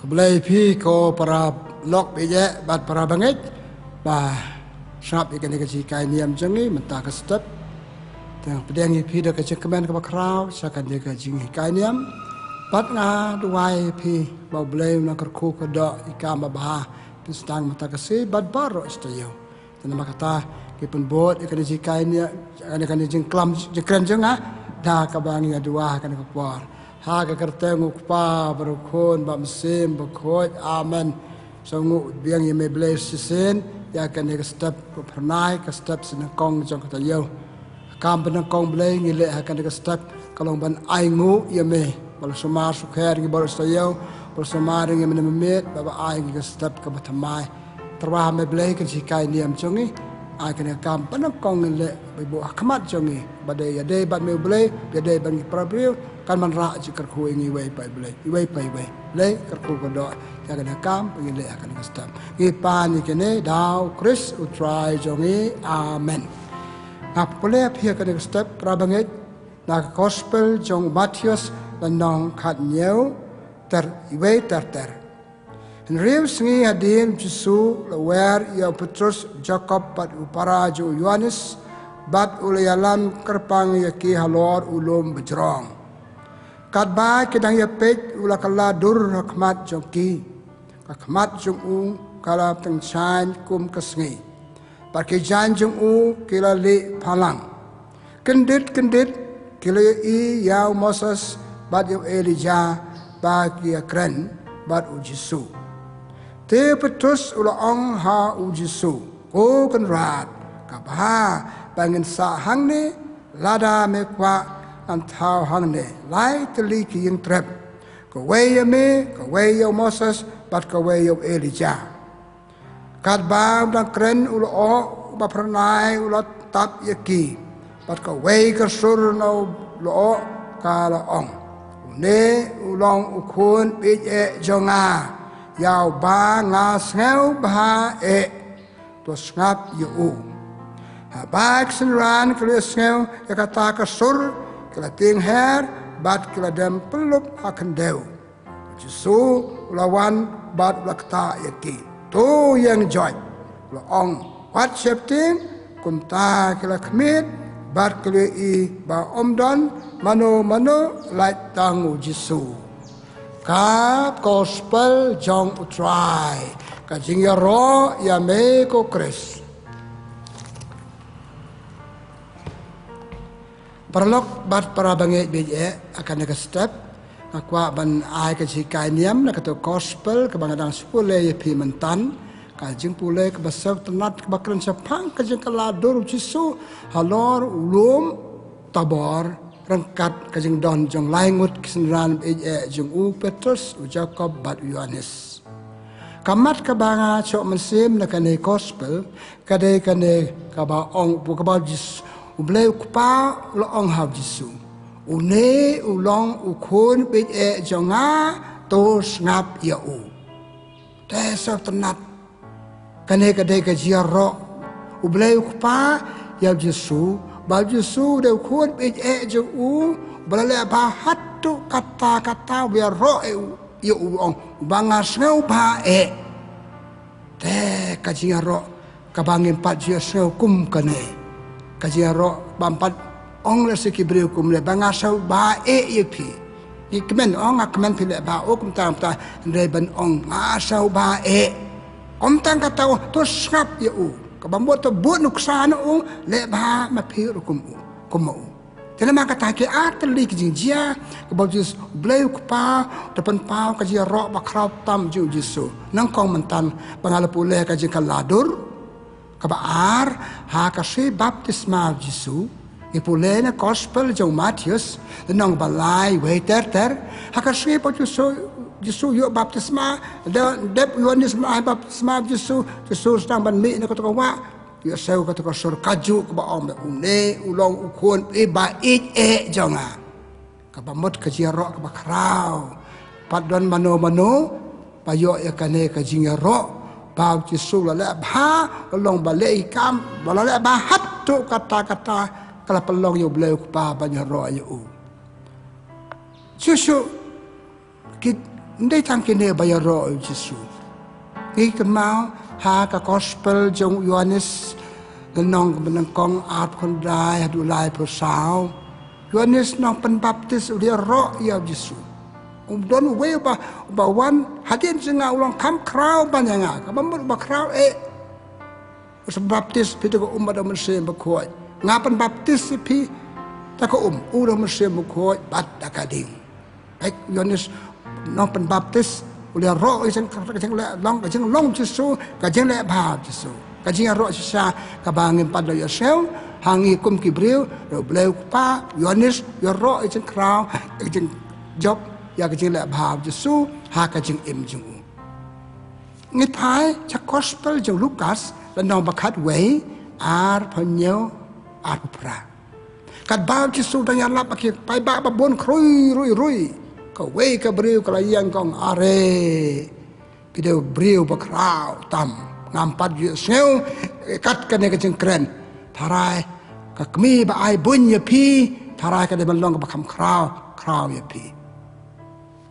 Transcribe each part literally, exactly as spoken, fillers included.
Khublei phi ko para lok bad para bangeit ba sngap ïa kane ka jinghikai niam jong ngi mynta ka step. Te nga pdiang ïa phi da ka jingkmen kaba khraw sha kane ka jinghikai niam. Bad nga duwai ïa phi ba U Blei un nang kyrkhu kyrdoh ïa ka kam ba bha phi sdang mynta ka sngi bad baroh shi taïew. Te namar kata ngi pynbud ïa kane ka jinghikai niam, kane ka jingklam jingkren jong nga da kaba ngi ïa duwai ha kane ka por. Ha ka kyrteng U Kpa bad U Khun bad U Mynsiem Bakhuid. Amen. Sngewnguh biang ïa me Blei shisien ïa kane ka step ba phyrnai, ka step shi nyngkong jong ka taïew. Ka kam ba nyngkong Blei ngi leh ha kane ka step ka long ban ainguh ïa me ba la sumar sukher ïa ngi baroh shi taïew, ba la sumar ïa ngi mynne mynmiet bad ba ai ïa ngi ka step kaba thymmai. Tyrwa me Blei ka jinghikai niam jong ngi, ai kane ka kam ba nyngkong ngi leh ba buh ha khmat jong ngi ba dei ïadei bad me U Blei, ïadei bad ngi para briew, kan wanrah jingkyrkhu ïa ngi iwei pa iwei, iwei pa iwei. Blei kyrkhu kyrdoh ïa kane ka kam ba ngi leh ha kane ka step. Ngi pan ïa kane da U Khrist U Trai jong ngi. Amen. Nga pule ïa phi ha kane ka step para bangeit na ka gospel jong u Mathaios, lynnong khathynñiew, ter iwei ter ter. Hynriew sngi hadien U Jisu u la wer ïa u Petrus, u Jakob bad u para jong u Ïoannis, bad u la ïalam kyrpang ïa ki halor u lum bajrong. Katba ki dang ïapeit u la kylla dur ha khmat jong ki. Ka khmat jong u ka la tyngshaiñ kum ka sngi, bad ki jaiñ jong u ki la lieh phalang. Kyndit kyndit ki la ïohi ïa u Moses bad ïa u Elijah ba ki ïakren bad U Jisu. Te u Petrus u la ong ha U Jisu, Ko Kynrad, ka bha ba ngin sah hangne. Lada me kwah ngan thaw hangne lai tylli ki ïingtrep, kawei ïa me, kawei ïa u Moses bad kawei ïa u Elijah. Katba u dang kren u lyoh uba phyrnai u la tap ïa ki, bad kawei ka sur na u lyoh ka la ong, Une u long u Khun baieit jong nga, ïa uba nga sngewbha eh. To sngap ïa u. Haba ki synran ki la ïohsngew ïa kata ka sur, ki la tieng her bad ki la dem pyllup ha khyndew. U Jisu u la wan bad u la ktah ïa ki. To ïeng joit, u la ong. Wat sheptieng. Kumta ki la khmied bad ki la ïohi ba ym don mano mano lait tang U Jisu. Ka gospel jong U Trai. Ka jingïaroh ïa me ko Khrist. Paralok bad para bangeit baieit, ha kane ka step nga kwah ban ai ka jinghikai niam na kata ka gospel kaba nga dang shu pule ïa phi mynta. Ka jingpule kaba sngewtynnat kaba kren shaphang ka jingkylla dur U Jisu halor u lum Tabor, ryngkat ka jingdon jong lai ngut ki synran baieit jong u, Petrus, u Jakob bad u Ïoannis. Ka mat kaba nga shu mynsiem na kane ka gospel ka dei kane kaba ong, kaba Jis-, U Blei U Kpa u la ong ha U Jisu, Une u long u Khun baieit jong nga, to sngap ïa u. Te sngewtynnat. Kane ka dei ka jingïaroh U Blei U Kpa ïa U Jisu, ba U Jisu u dei u Khun baieit jong u, ba la leh bha haduh katta katta, u ïaroh ïa u, ïa u ong, uba nga sngewbha eh. Te ka jingïaroh kaba ngim pat ju ïohsngew kum kane. Ka jingïaroh bym pat ong lehse ki briew kumne, ba nga sngewbha eh ïa phi. Ngi kmen, ong nga kmen phi leh bha, oh kumta kumta, hynrei ban ong nga sngewbha eh. Ym tang kata, oh, to sngap ïa u. Kaba mut to bud nuksa na u, leh bha ma phi ruh kum u, kum ma u. Te namar kata ki ar tylli ki jingjia kaba U Jisu, U Blei U Kpa u da pynpaw ka jingïaroh ba khraw tam jong U Jisu. Nyngkong mynta ba nga la pule ka jingkylla dur. Kaba ar, ha ka sngi baptisma U Jisu. Ngi pule na gospel jong u Mathaios, lynnong ba lai, wei ter ter. Ha ka sngi ba U Jisu, Jisu ïoh baptisma, da dep u Ïoannis ban ai baptisma U Jisu, Jisu sdang ban mih na kata ka wah. Ïohsngew kata ka sur kajuh kaba ong, Une u long u Khun baieit jong nga. Kaba mut ka jingïaroh kaba khraw. Pat don mano mano ba ïoh ïa kane ka jingïaroh ba U Jisu u la leh bha, u la long ba leh ïa ki kam ba la leh bha haduh katta katta, ka la pynlong ïa U Blei U Kpa ban ïaroh ïa u. Shuh shuh ki Ym dei tang kine ba ïaroh ïa u Jisu. Ngi kynmaw ha ka gospel jong u Ïoannis, lynnong kaba nyngkong arphew khyndai haduh laiphew saw. Ïoannis nongpynbaptis u la ïaroh ïa u Jisu. Um don uwei uba, uba wan hadien jong nga u long kham khraw ban ïa nga. Kaba mut uba khraw eh. U sa baptis phi da ka um bad da u Mynsiem Bakhuid. Nga pynbaptis ïa phi da ka um, u da u Mynsiem Bakhuid bad da ka ding. Bad u Ïoannis nongpynbaptis u la ïaroh ïa ka jing, ka jingleh long, ka jinglong Jisu, ka jingleh bha Jisu. Ka jingïaroh shisha kaba ngim pat ïohsngew ha ngi kum ki briew, da U Blei U Kpa, u Ïoannis u ïaroh ïa ka jingkhraw, ïa ka jingjop, ïa ka jingleh bha Jisu ha ka jingim jong u. Ngi phai sha gospel jong u Lukas, lynnong ba khatwei, arphew hynñiew, arphew phra. Katba u Jisu u dang ïalap ha ki paidbah ba bun khrui rui rui, kawei ka briew ka la ïeng, ka ong, "Are, phi dei u briew ba khraw tam. Ngam pat ju ïohsngew kat kane ka jingkren. Tharai ka kmie ba ai buiñ ïa phi, tharai ka dei ban long kaba kham khraw, khraw ïa phi."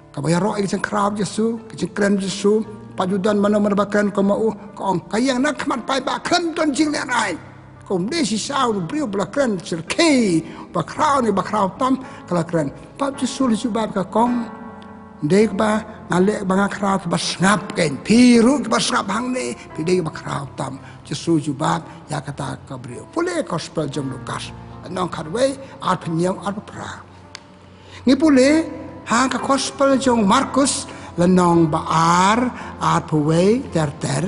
Kaba ïaroh ïa ka jingkhraw Jisu, ka jingkren Jisu, pat ju don mano mano ba kren kum u, ka ong, ka ïeng na khmat paidbah, khlem don jinglehrain. Ka ong, "Ym dei shisha u briew ba la kren syrkhei, ba khraw ne ba khraw tam, ka la kren." Pat Jisu u la jubab, ka ong, "Ym dei ba nga leh ba nga khraw, kiba sngap kein. Phi ruh kiba sngap hangne, phi dei kiba khraw tam." Jisu u jubab ïa kata ka briew. Pule gospel jong u Lukas, lynnong khatwei, arphew hynñiew, arphew phra. Ngi pule ha ka gospel jong u Markus, lynnong ba ar, arphew wei, ter ter.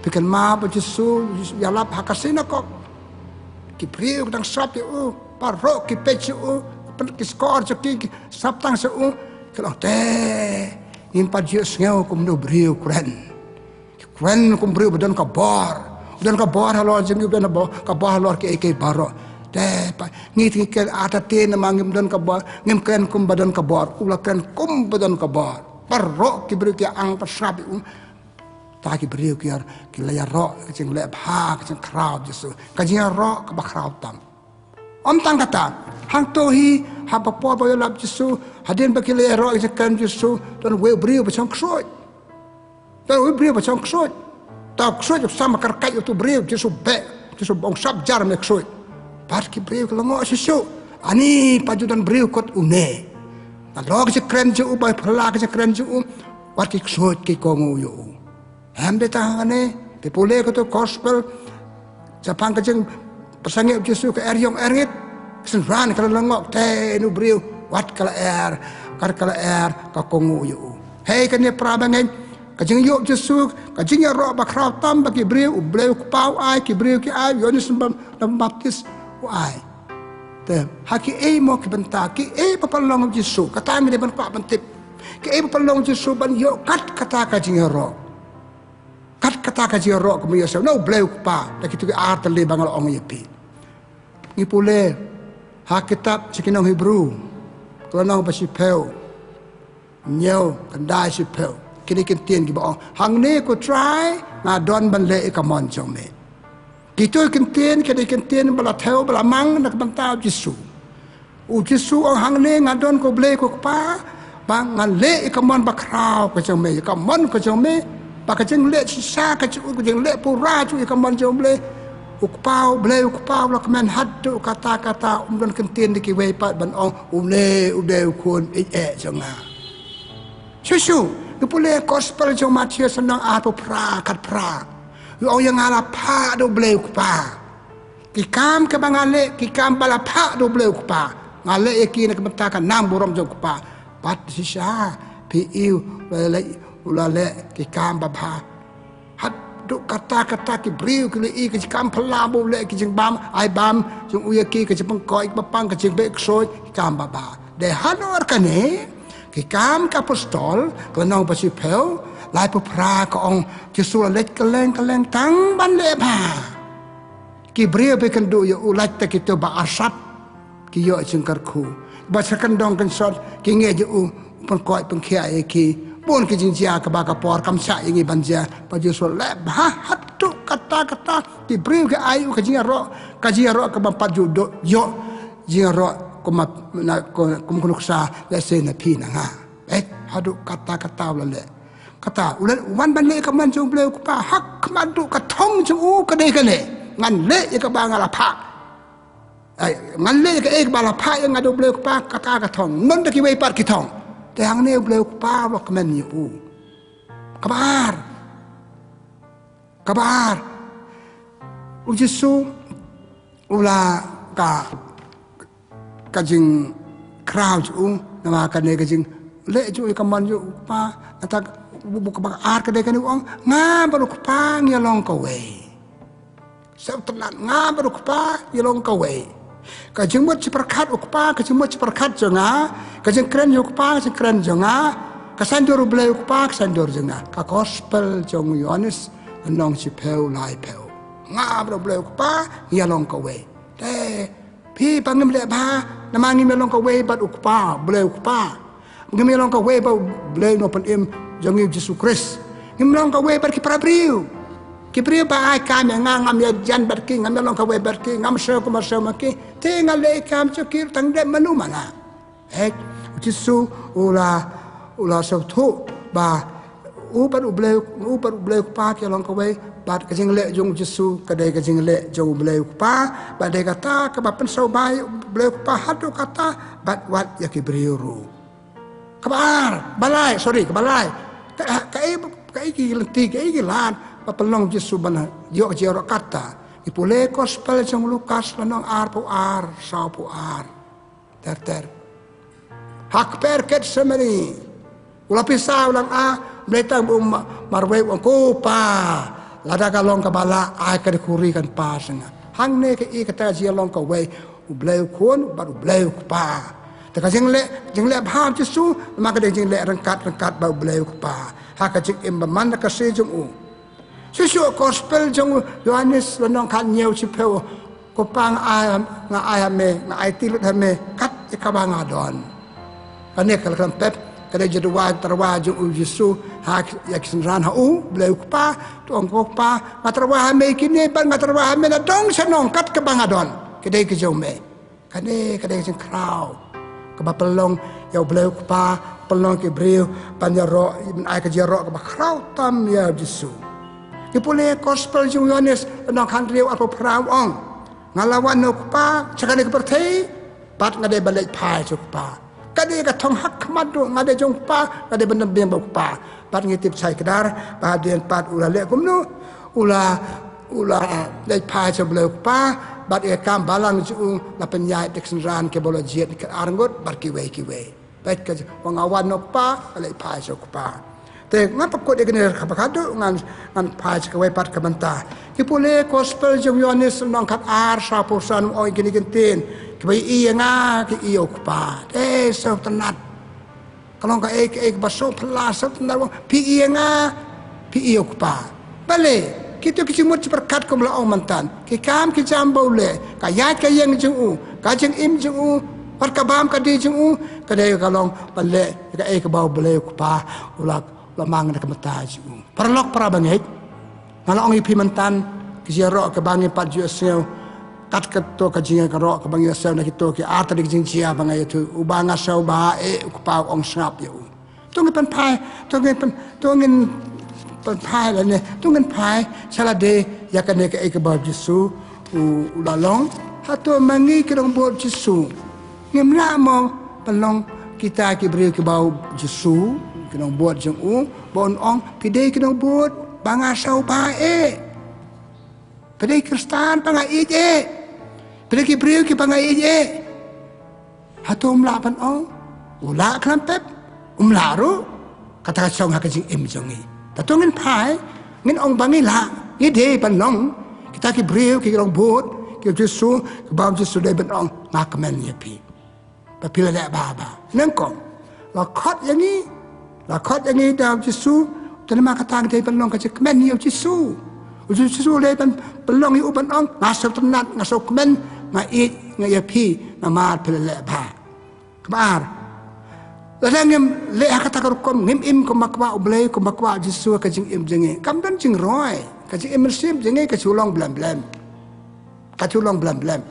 Phi kynmaw ba u Jisu, Jisu u ïalap ha ka sinagog. Ki briew ki dang sngap ïa u, baroh ki peit sha u, ki skor sha ki, ki sngap tang sha u, ki ong, "Te, ngim pat ju ïohsngew kumno u briew u kren. Kren kum u briew ba don ka bor. U don ka bor halor jong ngi, u don ka bor halor kiei kiei baroh. Te pat ngi te ngi kren artatien namar ngim don ka bor, ngim kren kum ba don ka bor. U la kren kum ba don ka bor." Baroh ki briew ki ïa-ang, ba sngap ïa u. Ta ki briew ki ïa, ki la ïaroh ka jingleh bha, ka jingkhraw Jisu. Ka jingïaroh kaba khraw tam. Ym tang kata, hangto hi, haba por ba ïalap Jisu, hadien ba ki la ïaroh ïa ka jingkren Jisu, don uwei u briew ba shong ksuid. Don uwei u briew ba shong ksuid. Uta u ksuid u sam ha ka rakaid uto u briew, Jisu beh, Jisu ong, "Sap jar me ksuid." Bad ki briew ki lyngngoh shuh shuh. Ani pat ju don briew kot une. Nalor ka jingkren jong u, ba phylla ka jingkren jong u, wat ki ksuid ki kohnguh ïa u. Em dei tang hangne, phi pule kato ka gospel, shaphang ka jingpyrsangeh u Jisu, ka er ïong er ngit, ka synran ka la lyngngoh, te ïa u briew, wat ka la er, ka la er, ka kohnguh ïa u. Hei kane para bangeit, ka jingïoh u Jisu, ka jingïaroh ba khraw tam ba ki briew, U Blei U Kpa u ai, ki briew ki ai, u Ïoannis Nongpynbaptis u ai. Te, ha kiei mo ki bynta, kiei ba pynlong u Jisu, kata ngi dei ban kwah ban tip. Kiei ba pynlong u Jisu ban ïoh kat kata ka jingïaroh. Kat kata ka jingïaroh kaba ïoh sha u, na U Blei U Kpa, da kito ki ar tylli ba nga la ong ïa phi. Ngi pule ha kitab sha ki nong Hebru, ka lynnong ba shiphew, hynñiew, khyndai, shiphew. Kine ki ktien kiba ong, "Hangne ko Trai, nga don ban leh ïa ka mon jong me." Kito ki ktien, kine ki ktien ba la thew, ba la mang na ka bynta u Jisu. U Jisu u ong, "Hangne nga don ko Blei ko Kpa, ba ngan leh ïa ka mon bakhraw ka jong me, ïa ka mon ka jong me, ba ka jingleh shisha ka jong u, ka jingleh pura jong u ïa ka mon jong u Blei." U Kpa, U Blei U Kpa u la kmen haduh katta katta, um don kyntien da kiwei pat ban ong, "Une u dei u Khun ïeit eh jong nga." Shuh shuh, ngi pule gospel jong u Mathaios lynnong arphew phra, khatphra. U ong, "Ïa nga la phah da U Blei U Kpa. Ki kam kiba nga leh, ki kam ba la phah da U Blei U Kpa. Nga leh ïa ki na ka bynta ka nam burom jong U Kpa." Bad shisha, phi i u la leh, u la leh ki kam babha. Haduh katta katta ki briew ki la i ka jingkam phylla ba u leh, ki jingbam ai bam jong u ïa ki, ka jingpynkhuid ba pang, ka jingbeh ksuid, ki kam babha. Dei halor kane, Ki Kam ki Apostol, ka lynnong ba shiphew, laiphew phra, ka ong, Jisu u la leit kylleng kylleng tang ban leh bha. Ki briew ba kynduh ïa u, lait ta kito ba arsap, ki ïoh jingkyrkhu. Ba sha kyndong kynsot, ki ngeit ïa u, u pynkhuid pynkhiah ïa ki. Bun ki jingjia kaba ka por kam shah ïa ngi ban jia, ba Jisu u la leh bha haduh katta katta. Ki briew ki ai u ka jingïaroh, ka jingïaroh kaba ym pat ju duh, ïoh jingïaroh kum, na, kum, kum ka nuksa, lehse na phi na nga. Eh, Haduh kata kata u la leh. Kata u la wan ban leh ïa ka mon jong u Blei u Kpa. Ha khmat haduh ka thong jong u ka dei kane. Ngan leh ïa kaba nga la phah. Ai, ngan leh ïa kaei kaba la phah ïa nga da u Blei u Kpa, kata ka thong. Ym don da kiwei pat ki thong. Te hangne u Blei u Kpa u la kmen ïa u. Kaba ar. Kaba ar. U Jisu u la ka, ka jingkhraw jong u, namar kane ka jingleh jong u ïa ka mon jong u Kpa. Kata u, u, kaba ar ka dei kane, u ong, nga bad u Kpa ngi ïa long kawei. Sngewtynnat, nga bad u Kpa ngi ïa long kawei. Ka jingmut jingpyrkhat u Kpa, ka jingmut jingpyrkhat jong nga. Ka jingkren jong u Kpa, ka jingkren jong nga. Ka saiñdur u Blei u Kpa, ka saiñdur jong nga. Ka gospel jong u Ïoannis lynnong shiphew laiphew. Nga bad u Blei u Kpa ngi ïa long kawei. Te phi ba ngim leh bha namar ngim ïa long kawei bad u Kpa, u Blei u Kpa. Ngim ïa long kawei bad u Blei u Nongpynim jong ngi u Jisu Khrist. Ngim long kawei bad ki para briew. Ki briew ba ai kam ïa nga, ngam ïa jan bad ki, ngam ïa long kawei bad ki, ngam sngewsih kumba sngewsih ma ki. Te nga leh kam jong ki tang dep mano mano. Eh, u Jisu u la, u la sngewthuh ba u bad u Blei, u bad u Blei u Kpa ki long kawei, bad ka jingleh jong u Jisu ka dei ka jingleh jong u Blei u Kpa, bad dei kata kaba pynsngewbha ïa u Blei u Kpa haduh katta, bad wat ïa ki briew ruh. Kaba ar, ba lai, sorry, kaba lai. Ka, ka, ka, ka, ka ki lynti, ka, ka ki lad ba pynlong Jisu ban ïoh ka jingïaroh katta. Ngi pule gospel jong u Lukas lynnong arphew ar, sawphew ar. Ter ter. Ha kper Getsemani. U la pisa u la nga, mlei tang u ma-, marwei u ong ko Pa. Lada ka long kaba lah ai ka dkhuri kan pass ïa nga. Hangne ka i kata ka jinglong kawei. U Blei u Khun, bad u Blei u Kpa. Te ka jingleh, jingleh bha u Jisu, namar ka dei jingleh ryngkat, ryngkat bad u Blei u Kpa. Ha ka jingim ba man la ka sngi jong u. Shuh shuh gospel jong u Ïoannis lynnong khathynñiew shiphew. Ko Pa nga ai, nga ai ha me, nga aiti lut ha me, kat ïa kaba nga don. Kane ka la khlem pep, ka dei jingdawa tyrwa jong u Jisu, ha ïa ki synran ha u, Blei u Kpa, to ong ko Pa, nga tyrwa ha me kine, bad nga tyrwa ha me nadong shnong kat kaba nga don. Ka dei ka jong me. Kane, kane ka jingkhraw. Kaba pynlong ïa u Blei u Kpa, pynlong ki briew, ban ïaroh, ban ai ka jingïaroh kaba khraw tam ïa u Jisu. Ngi pule gospel jong u Ïoannis, lynnong khathynriew arphew phra u ong. Nga la wan na u Kpa, sha kane ka pyrthei, bad nga dei ban leit phai sha u Kpa. Ka dei ka thong ha khmat ruh, nga dei jong u Kpa, nga dei ban ïadon bad u Kpa. Bad ngi tip shai kdar, ba hadien pat u la leh kumno, u la, u la leit phai sha u Blei u Kpa, bad ïa ka kam balang jong u la pynïaid da ki synran kiba la jied ki arngut, bad kiwei kiwei. Bad ka jong u ong nga wan na u Kpa, ka leit phai sha u Kpa. Te ngan pynkut ïa kane kaba khadduh, ngan, ngan phai sha kawei pat ka mynta. Ngi pule gospel jong u Ïoannis lynnong khatar sawphew san u ong ïa kine ki ktien. Kiba ïohi ïa nga, ki ïohi ïa u Kpa. Te sngewtynnat. Ka long kaei kaei kaba sngewphylla sngewtynnat, phi ïohi ïa nga, phi ïohi ïa u Kpa. Balei, kito ki jingmut jingpyrkhat kum la ong mynta. Ki kam ki jam ba u leh, ka ïaid ka ïeng jong u, ka jingim jong u, bad ka bam ka die jong u, ka dei ka long ban leh kaei kaba u Blei u Kpa u la, u la mang na ka bynta jong u. Paralok parabangeit. Nga la ong ïa phi mynta, ka jingïaroh kaba ngi pat ju ïohsngew. Kat kato ka jingïaroh kaba ngi ïohsngew na kito ki ar tylli ki jingjia ba nga ïathuh. Uba nga sngewbha eh, u Kpa u ong sngap ïa u. To ngin pynphai, to ngin pyn-, to ngin pynphai lane, to ngin phai sha lade ïa kane kaei kaba u Jisu u, u la long. Hato ma ngi ki dongbud Jisu ngim lah mo ban long kita ki briew kiba u Jisu, ki dongbud jong u, ba un ong, phi dei ki dongbud ba nga sngewbha eh. Phi dei Khristan ba nga ïeit eh. Phi dei ki briew kiba nga ïeit eh. Hato um lah ban ong? U lah khlem pep? Um lah ruh. Kata ka shong ha ka jingim jong ngi. Te to ngin phai, ngin ong ba ngi lah, ngi dei ban long kita ki briew, ki dongbud, ki Jisu, kiba u Jisu dei ban ong, nga kmen ïa phi. Ba phi la leh bha bha. Nyngkong, la khot ïa ngi, la khot ïa ngi da u Jisu, te namar kata ngi dei ban long ka jingkmen ïa u Jisu. U Jisu dei ban, ban long ïa u ban ong, nga sngewtynnat, nga sngewkmen, nga ïeit, nga ïa phi, namar phi la leh bha. Kaba ar. Lada ngim leh ha kata ka rukom, ngim im kumba kwah u Blei, kumba kwah u Jisu ha ka jingim jong ngi. Kam don jingroi, ka jingim mynsiem jong ngi ka shu long blem blem. Ka shu long blem blem.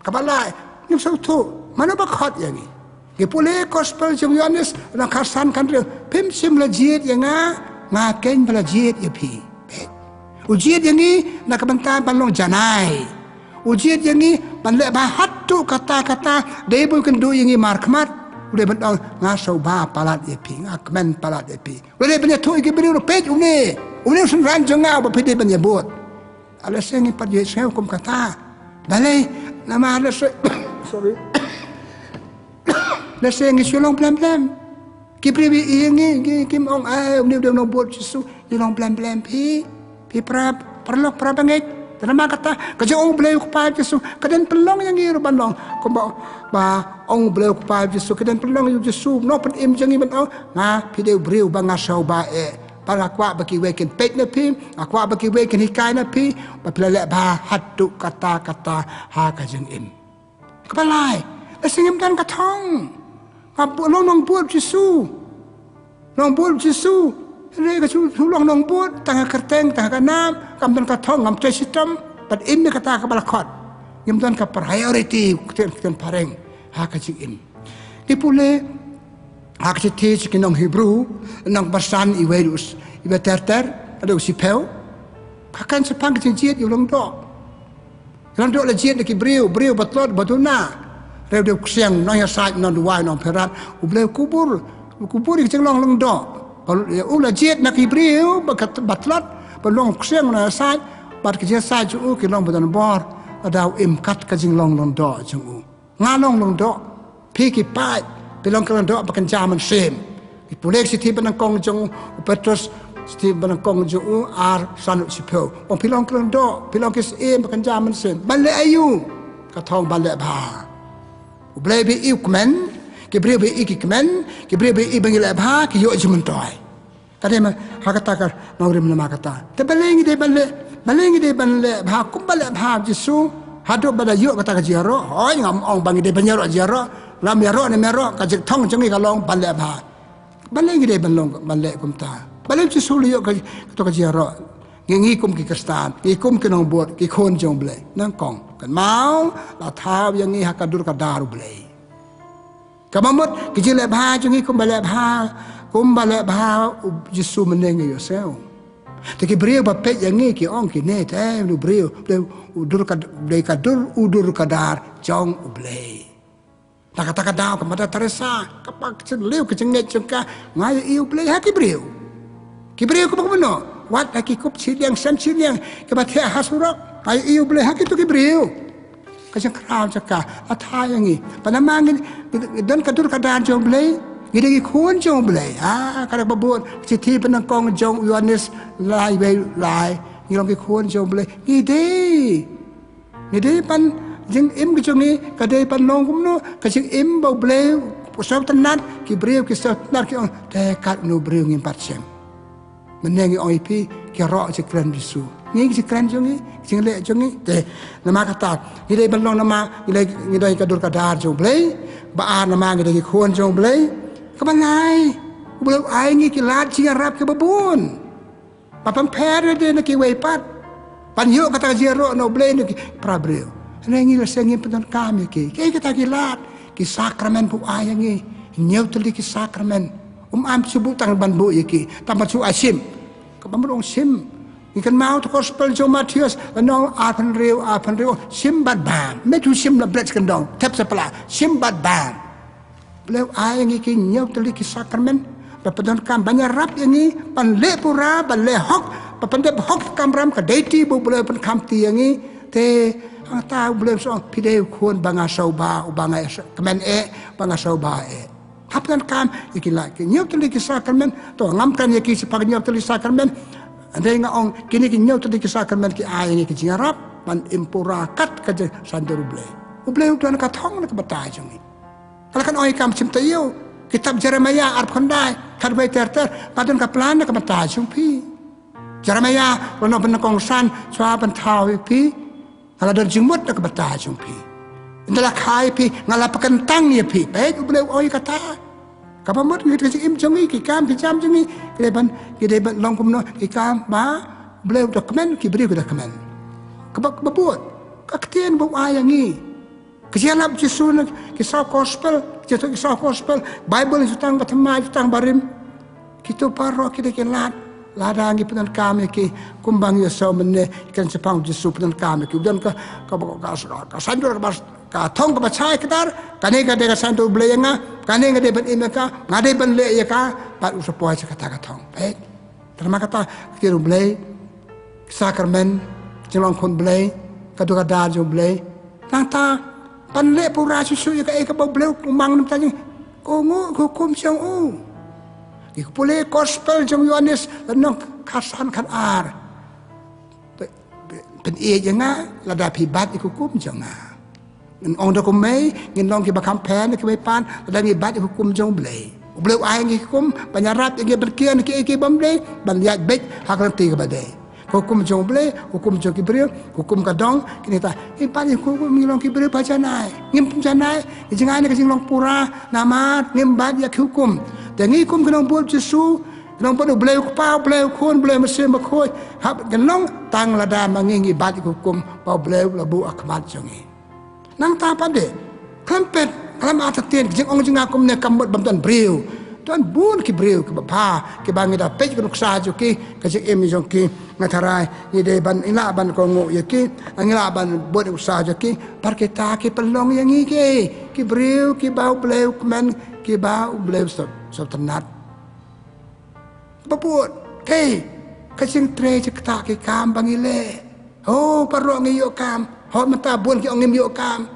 Kaba lai, ngim sngewthuh, mano ba khot ïa ngi. Ngi pule gospel jong u Ïoannis, lynnong khatsan khathynriew. Phim shym la jied ïa nga, nga keiñ ba la jied ïa phi. U jied ïa ngi na ka bynta ban long janai. U jied ïa ngi ban leh bha haduh katta katta, dei ba u kynduh ïa ngi markhmat. U dei ban ong, nga sngewbha palat ïa phi, nga kmen palat ïa phi. U dei ban ïathuh ïa ki briew ruh, peit une, une u synran jong nga uba phi dei ban ïabud. Lehse ngim pat ïohi sngew kum kata. Balei? Namar lehse, sorry. Lehse ngi shu long blem blem. Ki briew ïa ngi, ngi, kim ong, ai, une u dei u nongbud Jisu, ngi long blem blem phi. Phi para, paralok para bangeit. Te namar kata, ka jong u Blei u Kpa Jisu ka dang pynlong ïa ngi ruh ban long kumba, ba ong u Blei u Kpa Jisu, ka dang pynlong ïa u Jisu, u Nongpynim jong ngi, ban ong, nga, phi dei u briew ba nga sngewbha eh. Ba nga kwah ba kiwei kin peit na phi, nga kwah ba kiwei kin hikai na phi, ba phi la leh bha haduh katta katta ha ka jingim. Kaba lai, lehse ngim don ka thong. Nga bu-, long nongbud Jisu. Nongbud Jisu. Hynrei ka shu, shu long nongbud tang ha kyrteng, tang ha ka nam, kam don ka thong, ngam trei shitom, bad im ïa kata kaba la khot. Ngim don ka priority, ktien, ktien phareng ha ka jingim. Ngi pule ha ka shithi sha ki nong Hebru, lynnong ba san, iwei, iwei ter ter haduh shiphew. Ka kren shaphang ka jingjied ïa u lyngdoh. Lyngdoh la jied na ki briew, briew ba tlot, ba duna. Hynrei u dei u ksiang, nongïasaid, nongduwai, nongpynïaid. U Blei u kubur, u kubur ïa ka jinglong lyngdoh. Ba u la jied na ki briew ba kat-, ba tlot, ba long u ksiang, nongïasaid, bad ka jingïasaid jong u ki long ba donbor. Lada u im kat ka jinglong lyngdoh jong u. Nga long lyngdoh, phi ki paid, phi long ki lyngdoh ba kynja mynsiem. Ngi pule ka shithi banyngkong jong u Petrus, shithi banyngkong jong u ar, san haduh shiphew. Ong phi long ki lyngdoh, phi long ki syiem ba kynja mynsiem. Ban leh aïu? Ka thong ban leh bha. U Blei ba ïohi u kmen, ki briew ba ïohi ki kmen, ki briew ba ïohi ba ngi leh bha, ki ïoh jingmyntoi. Ka dei ma, ha kata ka nongrim namar kata. Te balei ngi dei ban leh, balei ngi dei ban leh bha kumba leh bha u Jisu, haduh ba da ïoh kata ka jingïaroh. Hooid, ngam ong ba ngi dei ban ïaroh jingïaroh, lada ym ïaroh ne ym ïaroh, ka jingthong jong ngi ka long ban leh bha. Balei ngi dei ban long, ban leh kumta? Balei u Jisu u la ïoh ka, kato ka jingïaroh? Ngi, ngi kum ki Khristan, ngi kum ki nongbud, ki khun jong u Blei. Nyngkong, kynmaw, la thaw ïa ngi ha ka dur ka dar u Blei. Kaba mut, ki jingleh bha jong ngi kumba leh bha, kumba leh bha u Jisu mynne ngi ïohsngew. Te ki briew ba peit ïa ngi ki ong kine te, u briew, u briew, u dur ka, u Blei ka dur, u dur ka dar jong u Blei. Na kata ka daw ka Mother Teresa, kaba ka jingleh ka jingngeit jong ka, nga ïohi u Blei ha ki briew. Ki briew kiba kumno? Wat ha ki kup shiliang, sem shiliang, kiba thiah ha surok, nga ïohi u Blei ha kito ki briew. Ka jingkhraw jong ka la thaw ïa ngi. Ba namar ngi, ngi don ka dur ka dar jong u Blei, ngi dei ki khun jong u Blei. Ah, ka dei kaba bun, shithi banyngkong jong u Ïoannis lai, wei lai. Ngi long ki khun jong u Blei. Ngi dei. Ngi dei ban, jingim ka jong ngi ka dei ban long kumno, ka jingim ba u Blei u sngewtynnat, ki briew ki sngewtynnat ki ong, te kat une u briew ngim pat shem. Mynne ngi ong ïa phi, ki ïaroh jingkren Jisu. Ngi ki jingkren jong ngi, ki jingleh jong ngi. Te, namar kata, ngi dei ban long namar, ngi dei, ngi dei ka dur ka dar jong u Blei, ba ar namar ngi dei ki khun jong u Blei. Kaba lai, u Blei u ai ngi ki lad jingïarap kiba bun. Ba pynpher ïa lade na kiwei pat. Ban ïoh kata ka jingïaroh na u Blei na ki para briew. Hynrei ngi lehse ngim pyndonkam ïa ki. Kiei kita ki lad, ki sakramen ba u ai ïa ngi. Hynñiew tylli ki sakramen. Um ai shu buh tang ban buh ïa ki. Tang ban shu ai shim. Kaba mut ong shim. Ngi kynmaw ha ka gospel jong u Mathaios, lynnong arphew hynriew, arphew hynriew, shim bad bam. Mut u shim la bret kyndong, thep sa pla, shim bad bam. U Blei u ai ïa ngi ki hynñiew tylli ki sakramen. Ba pyndonkam ban ïarap ïa ngi, ban leh pura, ban leh hok, ba pyndep hok kamram ka dei te ba u Blei u pynkham te ïa ngi. Te, hangta u Blei u ong phi dei u khun ba nga sngewbha, uba nga kmen eh, ba nga sngewbha eh. Hap pyndonkam ïa ki lad ki hynñiew tylli ki sakramen. To ngam kren ïa ki shaphang hynñiew tylli sakramen. Hynrei nga ong kine ki hynñiew tylli ki sakramen ki ai ïa ngi ki jingïarap ban im pura kat ka jingsaindur u Blei. U Blei u don ka thong na ka bynta jong ngi. Ka la kan ong ïa ka ha ka shithi taïew, kitab Jeremaïah arphew khyndai, khatwei ter ter, nga don ka plan na ka bynta jong phi. Jeremaïah lynnong banyngkong san, shuwa ban thaw ïa phi, nga la don jingmut na ka bynta jong phi. Ynda la kha ïa phi, nga la pynkyntang ïa phi. Peit u Blei u ong ïa kata. Kaba mut ngi ka jingim jong ngi, ki kam ki jam jong ngi, ki dei ban, ki dei ban long kumno, ki kam ba u Blei u da kmen, ki briew ki da kmen. Kaba, kaba bud, ka ktien ba u ai ïa ngi. Ka jingïalap Jisu na ki saw gospel, ki saw gospel, Bible jutang ba thymmai, jutang barim. Kito baroh ki dei ki lad, lada ngi pyndonkam ïa ki kumba ngi ïohsngew mynne, ki kren shaphang Jisu, pyndonkam ïa ki. U don ka, ka, ka, ka, ka saiñdur kaba, ka thong kaba shai kdar, kane ka dei ka saiñdur U Blei ïa nga, kane nga dei ban im ïa ka, nga dei ban leh ïa ka, bad u sa poi sha kata ka thong. Peit. Te namar kata, ka ktien U Blei, sakramen, jinglong khun Blei, ka dei ka dar jong U Blei. Nangta, ban leh pura shuh shuh ïa kaei kaba U Blei u mang na ka bynta jong ngi. Kohnguh ka hukum jong u. Ngi pule gospel jong u Ïoannis, lynnong khatsan khatar. Pyn-, pyn-, pynïeit ïa nga, lada phi bat ïa ka hukum jong nga. Ngan ong da kumne, ngin long kiba kham pher na ki meipan, lada ngi bat ïa ka hukum jong U Blei. U Blei u ai ngi hukum, ban ïarap ïa ngi ban kiar na kiei kiei bym dei, ban ïaid beit ha ka lynti kaba dei. Ka hukum jong U Blei, hukum jong ki briew, hukum ka dong, kine ta. Ngi bat ïa ka hukum, ngi long ki briew ba janai. Ngim janai, ngi jngai na ka jinglong pura, namar ngim bat ïa ki hukum. Te ngi kum ki nongbud Jisu, ki nongbud U Blei U Kpa, U Blei U Khun, U Blei Mynsiem Bakhuid. Hap ngi long tang lada ma ngi ngi bat ïa ka hukum ba U Blei u la buh ha khmat jong ngi. Nangta pat de, khlem peit, khlem artatien, ka jingong jong nga kumne kam mut bym don briew. Don bun ki briew kiba bha, kiba ngi da peit ka nuksa jong ki, ka jingim jong ki, nga tharai, ngi dei ban, ngi lah ban kohnguh ïa ki, ngi lah ban bud nuksa jong ki, bad kita ki pynlong ïa ngi ki, ki briew, kiba U Blei u kmen, kiba U Blei u sngewtynnat. Ba bud, te, ka jingtrei jingktah ki kam ba ngi leh. Oh, baroh ngi ïoh kam. Hooid mynta bun ki ong ngim ïoh kam.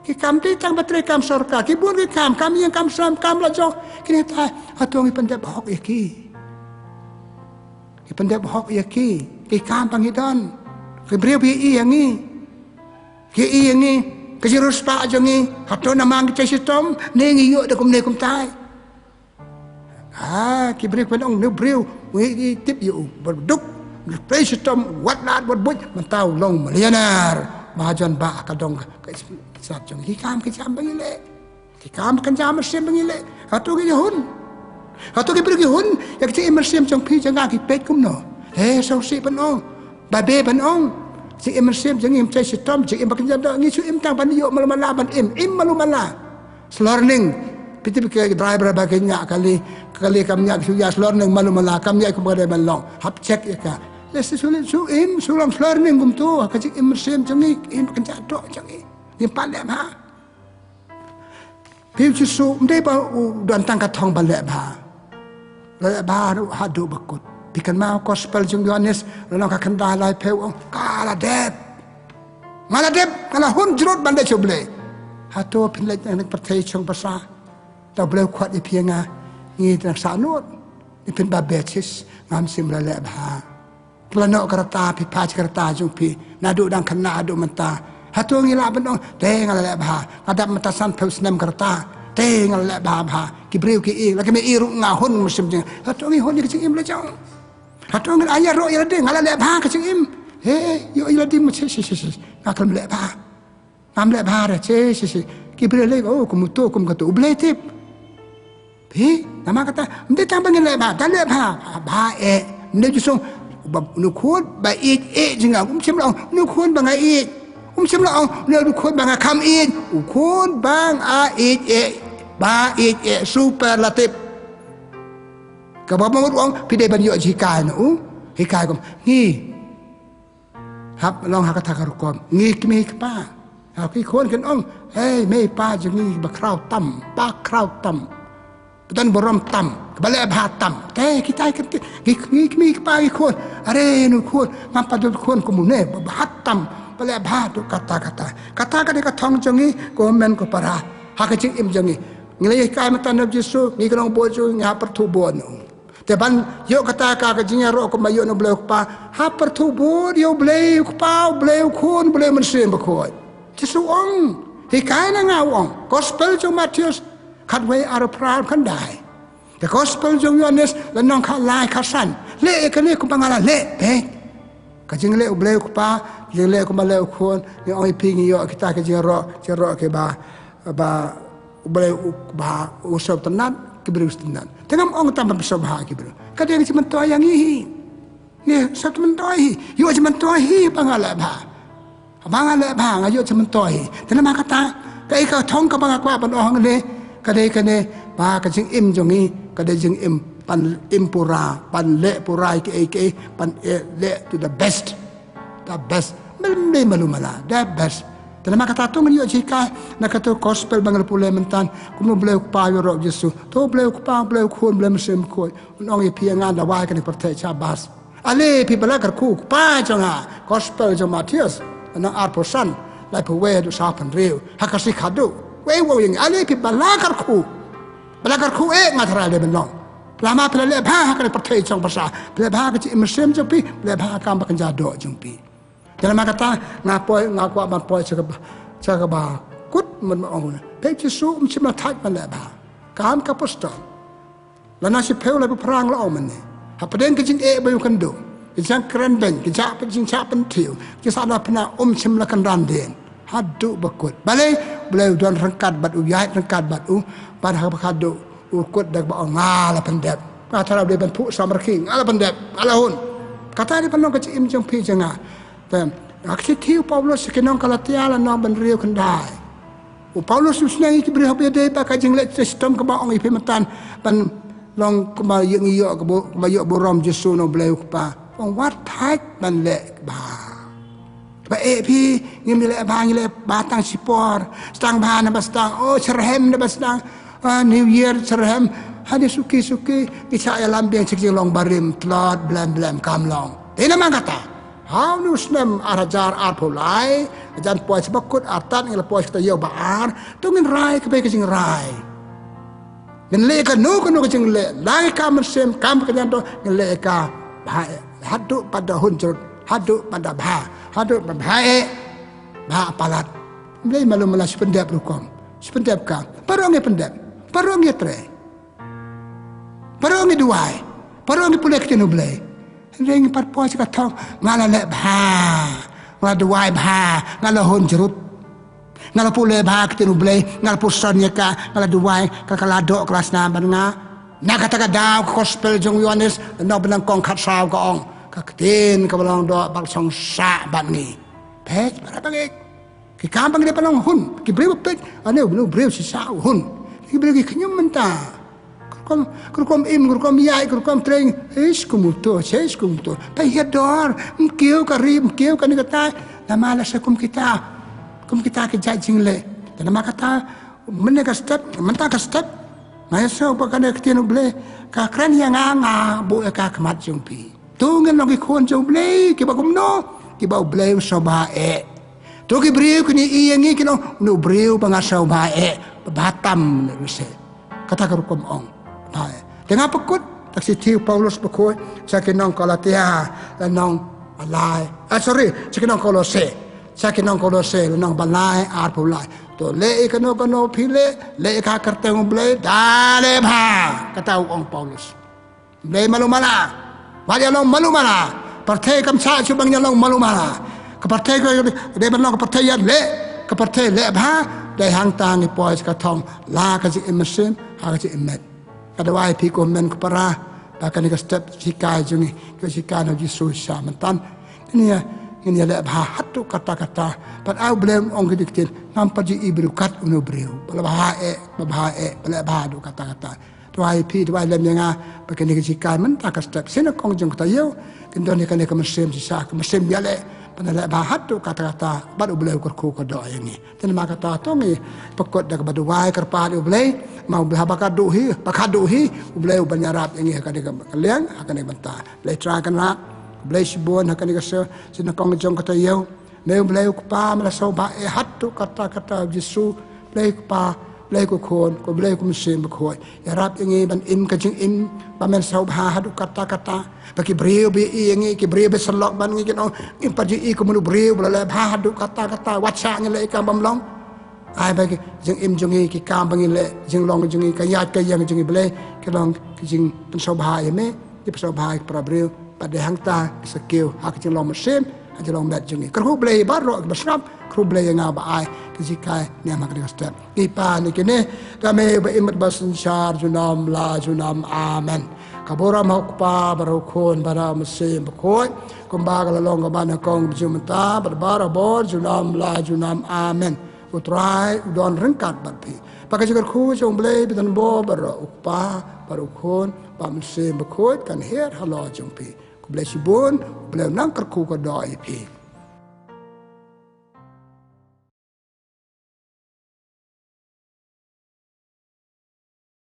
Ki kam dei tang ba trei kam sorkar. Ki bun ki kam, kam ïing kam sem, kam la jong. Kine ta, hato ngi pyndep hok ïa ki. Ngi pyndep hok ïa ki. Ki kam ba ngi don. Ki briew ba ïohi ïa ngi. Ki ïohi ïa ngi. Ka jingriewspah jong ngi. Hato namar ngi trei shitom. Ne ngi ïoh da kumne kumtai. Ha, ki briew ki ong, une u briew, u ïeit, tip ïa u, ba duk, trei shitom, wat lad, wat buit, mynta u long millionaire. Mahajon ba ka dong ka, ka sat jong ki kam, ki jam ba ngi leh. Ki kam, ki jam mynsiem ba ngi leh. Hato ngi ïa hun. Hato ki briew ki hun, ïa ki jingim mynsiem jong phi jong nga ki peit kumno. He, sngewsih ban ong. Ba be ban ong. Jingim mynsiem jong ngi, ym trei shitom, jingim ba kynja doh, ngi shu im tang ban ïoh malu mala ban im, im malu mala. Slorning. Phi tip ka driver ba ka ñiah kali, kali kam ñiah, shu ïa slorning malu mala, kam ñiah kum ka dei ban long. Hap check ïa ka. Le shu, shu, shu im, shu long slorning kumto, ka jingim mynsiem jong ngi, im ka jingdoh jong ngi. Ngim pat leh bha. Phi u Jisu, ym dei ba u don tang ka thong ba leh bha. Leh bha ruh haduh ba kut. Phi kynmaw gospel jong u Ïoannis, lynnong ka khyndai laiphew u ong, ka la dep. Nga la dep, nga la hun jrut ban leit sha U Blei. Hato phin leit na ka pyrthei shong basa. Te U Blei u khot ïa phi ïa nga, ngi dang sah nud. Ngi phin ba betis, ngam shym la leh bha. Phi la noh ka rta, phi phai ka rta jong phi. Naduh dang khynnah haduh mynta. Hato ngi lah ban ong, te nga la leh bha. Nga dap mynta sanphew snem ka rta. Te nga la leh bha bha. Ki briew ki ï, la ki mei ï ruh nga hun mynsiem jong. Hato ngi hun ïa ka jingim la jong. Hato ngi ïaroh ïa lade, nga la leh bha ka jingim. He, ïoh ïa lade ma shi, shi, shi, shi. Nga khlem leh bha. Ngam leh bha re, shi, shi, shi. Ki briew leh, oh, kum uto, kum kato. U Blei tip. Phi, namar kata, ym dei tang ba ngin leh bha, da leh bha, bha eh. Ym dei ju shu, ba, une u khun, ba ïeit eh jong nga, um shym la ong, une u khun ba nga ïeit. Um shym la ong, une u khun ba nga kham ïeit. U khun ba nga ïeit eh, ba ïeit eh, superlative. Kaba mut ong, phi dei ban ïoh jinghikai na u, hikai kum, ngi. Hap long ha kata ka rukom. Ngi kmie kpa. Ha ki khun kin ong. Hei, mei pa jong ngi ba khraw tam. Ba khraw tam. Ba don burom tam. Ba leh bha tam. Te kita ki, ngi, ngi kmie kpa ki khun. Are nu khun. Ngam pat don khun kum une. Ba bha tam. Ba leh bha tu kata kata. Kata ka dei ka thong jong ngi. Ko men ko para. Ha ka jingim jong ngi. Ngi la ïa kai mynta na Jisu. Ngi ka long bo jong ngi ha pyrthu bo nu. Te ban ïoh kata ka, ka jingïaroh kumba ïoh na U Blei U Kpa. Ha pyrthu bud ïa U Blei U Kpa, U Blei U Khun, U Blei Mynsiem Bakhuid. Jisu ong, hikai na nga u ong. Gospel jong Mathaios, khatwei arphew phra khyndai. Te Gospel jong Ïoannis, lynnong khatlai khatsan. Leh ïa kane kumba nga la leh, peit. Ka jingleh U Blei U Kpa, jingleh kumba leh U Khun, ngi ong ïa phi ngi ïoh kita ka jingïaroh, jingïaroh kiba, ba, U Blei u, ba, u sngewtynnat, ki briew sngewtynnat. Te ngam ong tang ban sngewbha ki briew. Ka dei ka jingmyntoi ïa ngi hi. Ngi sngewmyntoi hi. Ïoh jingmyntoi hi ba nga leh bha. Ba nga leh bha nga ïoh jingmyntoi hi. Te namar kata, Kaei ka thong kaba nga kwah ban ong hangne, ka dei kane, ba ka jingim jong ngi ka dei jingim ban im pura, ban leh pura ïa kiei kiei, ban, eh, leh to the best. The best. Mem dei malu mala, the best. Te namar kata to ngin ïoh jinghikai na kato gospel ba nga la pule mynta, kumno U Blei U Kpa u ïaroh U Jisu. To U Blei U Kpa, U Blei U Khun, U Blei Mynsiem Bakhuid. Un ong ïa phi ïa nga, da wai kane ka pyrthei sha bas. Ale phi ba la kyrkhu, Kpa jong nga. Gospel jong u Mathaios, lynnong arphew san, laiphew wei haduh sawphew hynriew. Ha ka Khasi khadduh. Wei, wei, ïa nga, ale phi ba la kyrkhu. Ba la kyrkhu eh, nga tharai lei ban long. Lada ma phi la leh bha ha kane ka pyrthei jong pyrsa, phi leh bha ha ka jingim mynsiem jong phi, phi leh bha ha ka kam ba kynja doh jong phi. Te namar kata nga poi, nga kwah ban poi sha kaba, sha kaba kut, ban ong, peit Jisu um shym la thait ban leh bha. Kam ki Apostol. Lynnong shiphew, laiphew phra, la ong mynne. Hapdeng ka jingeh ba ïakynduh, ka jingkren beiñ, ka jingshah pynthiew, ka jingshah na pynah, um shym la kynran dien haduh ba kut. Balei? U Blei u don ryngkat bad u, ïaid ryngkat bad u, bad ha kaba khatduh u kut da kaba ong, nga la pyndep. Nga tharai u dei ban phuh samrkhie, nga la pyndep, nga la hun. Kata dei ban long ka jingim jong phi jong nga. Te ha ka shithi u Paulus sha ki nong Galatia, lynnong ba hynriew, khyndai. U Paulus u sneng ïa ki briew haba ïadei bad ka jingleh shitom kaba ong ïa phi mynta, ban long kumba ïoh, ngi ïoh kaba, kumba ïoh burom Jisu na U Blei U Kpa. Ong wat thait ban leh bha. Ba eh phi, ngim leh bha, ngi leh bha tang shipor. Sdang bha na ba sdang, oh, syrhem na ba sdang. Ah, New Year syrhem. Hangne suki suki, ngi shah ïalam biang sha ki jinglong barim, tlot, blem blem, kam long. Te namar kata, ha une u snem ar hajar arphew lai, hajan poi sha ba kut, artat ngi la poi sha ka taïew ba ar, to ngin rai kaba ka jingrai. Ngin leh kano kano ka jingleh, la ki kam mynsiem, kam kynja doh, ngin leh ka bha eh. Haduh pat da hun jrut, haduh pat da bha, haduh pat bha eh, bha palat. Ym dei malu mala, shu pyndep rukom, shu pyndep kam. Baroh ngi pyndep, baroh ngi trei, baroh ngi duwai, baroh ngi pule ktien U Blei. Hynrei ngi pat poi sha ka thong, nga la leh bha, nga la duwai bha, nga la hun jrut. Nga la pule bha ktien U Blei, nga la puson ïa ka, nga la duwai, ka, ka la doh, ka la snam bad nga. Na kata ka daw ka gospel jong u Ïoannis, lynnong ba nyngkong, khatsaw, ka ong, ka ktien kaba long doh ba la shong sah bad ngi. Peit, para bangeit. Ki kam ba ngi dei ban long, hun. Ki briew ba peit, ane u briew shisha u hun. Ki briew ki khñium mynta. Ka rukom, ka rukom im, ka rukom ïaid, ka rukom trei. Eish, kum uto, eish, kum uto. Peit, ïa dor, ym kiew ka ri, ym kiew kane katai. Namar lehse kum kita, kum kita ki jait jingleh. Te namar kata, mynne ka step, mynta ka step, nga ïohsngew ba kane ka ktien U Blei ka kren ïa nga, nga buh ïa ka ha khmat jong phi. To ngin long ki khun jong U Blei kiba kumno? Kiba U Blei u sngewbha eh. To ki briew kin ïohi ïa ngi, kin ong, une u briew ba nga sngewbha eh, ba bha tam ne lehse. Kata ka rukom ong. Bha eh. Te nga pynkut da ka shithi u Paulus bakhuid sha ki nong Galatia, lynnong ba lai. Ah, sorry, sha ki nong Kolose. Sha ki nong Kolose, lynnong ba lai, arphew lai. To leh ïa kano kano phi leh, leh ïa ka ha ka kyrteng U Blei, da leh bha. Kata u ong Paulus. Ym dei malu mala. Wat ïa long malu mala. Pyrthei kam shah shuh ban ïa long malu mala. Ka pyrthei ka dei ban long ka pyrthei ïaleh. Ka pyrthei leh bha. Dei hangta ngi poi sha ka thong, la ka jingim mynsiem, ha ka jingim met. Nga duwai ïa phi ko hynmen ko para, ba kane ka step shikai jong ngi, ka shikai na U Jisu sha mynta, ngin ïa, ngin ïaleh bha haduh katta katta. Bad ai U Blei un ong ki ktien, ngam pat ju i briew kat une u briew ba la bha eh, ba bha eh, ba leh bha haduh katta katta. Duwai ïa phi, duwai lem ïa nga, ba kane ka shikai mynta ka step, sha nyngkong jong ka taïew, kin don ïa kane ka mynsiem shisha, ka mynsiem ïaleh, ban leh bha haduh katta katta, bad U Blei u kyrkhu kyrdoh ïa ngi. Te namar kata to ngi pynkut da kaba duwai kyrpad ïa U Blei, ma U Blei haba ka duh hi, ba ka duh hi, U Blei u ban ïarap ïa ngi ha kane ka liang, ha kane ka bynta. Blei Trai Kynrad, Blei shibun ha kane ka sha, sha nyngkong jong ka taïew. Me U Blei u Kpa, me la sngewbha eh haduh katta katta, U Jisu, Blei Kpa, Blei ko Khun, ko Blei ko Mynsiem Bakhuid. Ïarap ïa ngi ban im ka jingim ba men sngewbha haduh katta katta. Ba ki briew ba ïohi ïa ngi, ki briew ba sylloh bad ngi kin ong, ngim pat ju i kum une u briew ba la leh bha haduh katta katta, wat shah ngin leh ïa ka bym long. Ai ba ki jingim jong ngi, ki kam ba ngi leh, jinglong jong ngi, ka ïaid ka ïeng jong ngi Blei, ki long ki jingpynsngewbha ïa me, ki pynsngewbha ïa ki para briew. Bad dei hangta ki sa kiew ha ka jinglong mynsiem, ha ka jinglong met jong ngi. Kyrkhu Blei baroh kiba sngap, kyrkhu Blei ïa nga ba ai ka jinghikai ne ha kane ka step. Ngi pan ïa kine da me uba im bad uba synshar junom la junom. Amen. Ka burom ha U Kpa bad ha U Khun bad ha U Mynsiem Bakhuid, kumba ka la long kaba nyngkong, ba ju mynta bad barabor junom la junom. Amen. U Trai u don ryngkat bad phi. Bad ka jingkyrkhu jong U Blei ba donbor baroh, U Kpa bad U Khun bad U Mynsiem Bakhuid kan hiar halor jong phi. Khublei shibun, U Blei un nang kyrkhu kyrdoh ïa phi.